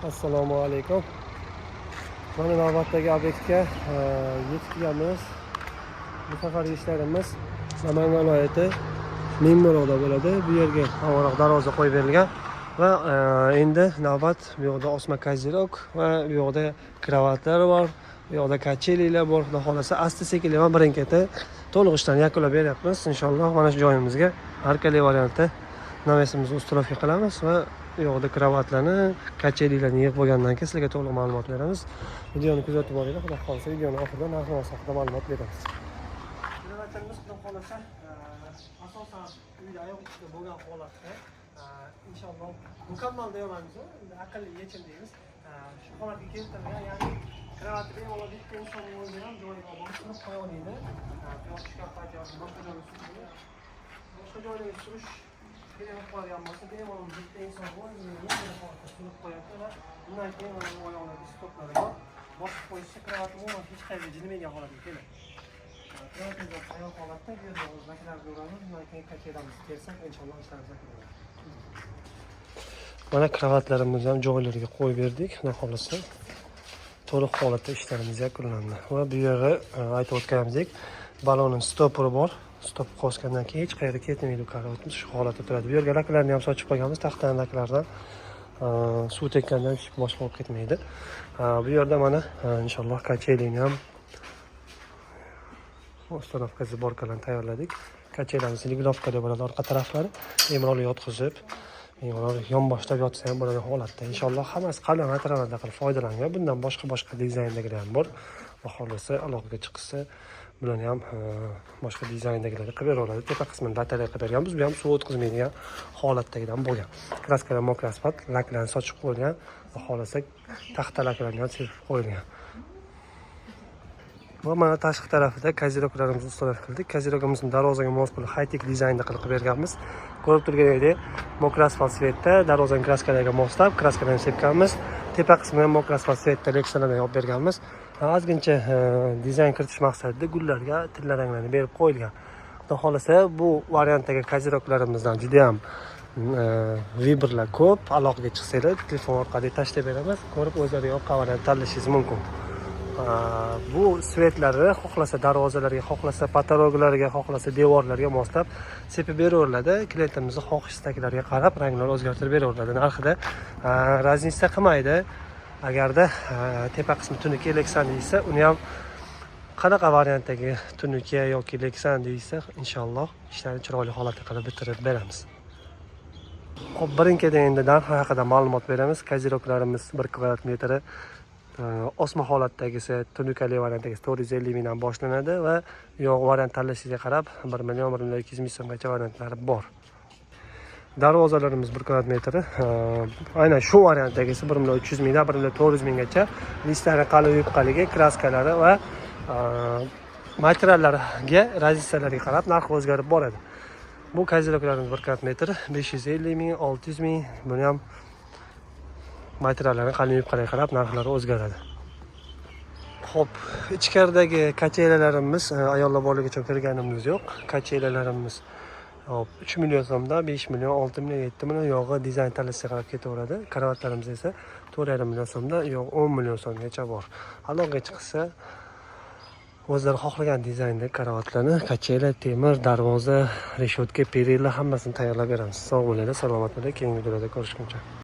Assalomu alaykum. Mana navbatdagi obyektga yetib kelganmiz. Bu safargi ishlarimiz Namangan viloyati Mingbuloqda bo'ladi. Bu yerga avvalroq darvoza qo'yib berilgan va endi navbat bu yoqda osma козырёк va bu yoqda kravatlar bor, bu yoqda качели lar bor. Xudo xohlasa, asta sekinlik bilan birin-ketin to'liq ishlarni yakunlab beryapmiz. Inshaalloh, mana shu joyimizga arkali variantda навес imizni установка qilamiz va u yoqda kravatlarni, качели larni yig'ib bo'lgandan keyin sizlarga to'liq ma'lumot beramiz. Videoni kuzatib boringlar, xudo xohlasa, videoni oxirida narx navosi haqida ma'lumot beramiz. Kravatlarimiz, xudo xohlasa, asosan uyda oyoq ichida bo'lgan holatda, inshaalloh, mukammal deyolmaymiz, endi aqlli yechim deymiz. Shu holatga keltirilgan, ya'ni kravatni bemalol bitta insonning o'zi ham joyiga olib borib surib qo'ya oladi. Quyosh tushgan payt yoki boshqa joylarga surish kerak bo'lib qoladigan bo'lsa, bemalol bitta inson o'zini yengil holatda surib qo'yadi va undan keyin mana bu oyoqlarda stoplari bor, bosib qo'yishsa, kravat umuman hech qayerga jilmaydigan holatga keladi. Kravatimiz ham tayyor holatda. Bu yerda o'z laklarni uramiz, undan keyin качеля mizni tersak, inshaalloh, ishlarimiz yakunlanadi. Mana kravatlarimizni ham joylariga qo'yib berdik. Xudo xohlasa, to'liq holatda ishlarimiz yakunlandi va bu yerga aytib o'tganimizdek, balonni stoperi bor. Stop qosgandan keyin hech qayerga ketmaydi, kravatimiz shu holatda turadi. Bu yerga laklarni ham sochib qo'yganmiz, taxtani laklardan suv tekkandan hech boshqa bo'lib ketmaydi. Bu yerda mana inshaalloh, качели ni ham установка сборка larni tayyorladik. Качеля miz регулировка da bo'ladi, orqa taraflari bemalol yotqizib, bemalol yonboshlab yotsa ham bo'ladigan holatda. Inshaalloh, hammasi qalin materiallardan qilib foydalangan. Bundan boshqa boshqa dizayndagilar ham bor. Xudo xohlasa, aloqaga chiqsa, bularni ham boshqa dizayndagilarni qilib bera oladi. Tepa qismini batareya qilib berganmiz, bu ham suv o'tkazmaydigan holatdagidan bo'lgan. Краска lar мокрый asfalt, laklarni sochib qo'yilgan, xudo xohlasa, taxta laklarni ham sepib qo'yilgan. Va mana tashqi tarafida козырёк larimizni установка qildik. Козырёк imizni darvozaga mos bo'lib, high-tech dizaynda qilib berganmiz. Ko'rib turganingizdek, мокрый asfalt цвет da darvozani kraskalarga moslab, kraskalarni sepganmiz. Tepa qismini ham мокрый asfalt цвет da leksalardan yopib berganmiz. Ozgincha dizayn kiritish maqsadida gullarga tilla ranglarni berib qo'yilgan. Xudo xohlasa, bu variantdagi козырёк larimizdan juda ham выбор lar ko'p. Aloqaga chiqsanglar, telefon orqali tashlab beramiz. Ko'rib, o'zlariga yoqqan variant tanlashingiz mumkin. Bu свет lari xohlasa darvozalarga, xohlasa потолок larga, xohlasa devorlarga moslab sepib beraveriladi. Klientimizni xohish istaklariga qarab ranglar o'zgartirib beraveriladi. Narxida разница qilmaydi. Agarda tepa qismi tunuka, leksan deyilsa, uni ham qanaqa variantdagi tunuka yoki leksan deyilsa, inshaalloh, ishlarni chiroyli holatda qilib bitirib beramiz. Xo'p, birin-ketin endi narx haqida ma'lumot beramiz. Козырёк larimiz 1 kvadrat metri osma holatdagisi, tunukali variantdagisi 450 mingdan boshlanadi va yo'q, variant tanlashingizga qarab 1 million, 1 million 200 ming so'mgacha variantlari bor. Darvozalarimiz 1 kvadrat metri aynan shu variantdagisi 1 million 300 mingdan 1 million 400 minggacha. Listlari qalin, yupqaligi, kraskalari va materiallarga, разница larga qarab narx o'zgarib boradi. Bu козырёк larimiz 1 kvadrat metr 550 ming, 600 ming. Buni ham materiallarni qalin, yupqaligiga qarab narxlari o'zgaradi. Xo'p, ichkaridagi качеля larimiz, ayollar borligi uchun kirganimiz yo'q. Качеля larimiz, hop, 3 million so'mdan 5 million, 6 million, 7 million, yog'i dizayn tanlashga qarab ketaveradi. Kravatlarimiz esa 4,5 million so'mdan yo'q, 10 million so'mgacha bor. Aloqaga chiqsa, o'zlari xohlagan dizaynda kravatlarni, качеля, temir, darvoza, решётка, перила, hammasini tayyorlab beramiz. Sog' bo'linglar, salomat bo'linglar. Keyingi videolarda ko'rishguncha.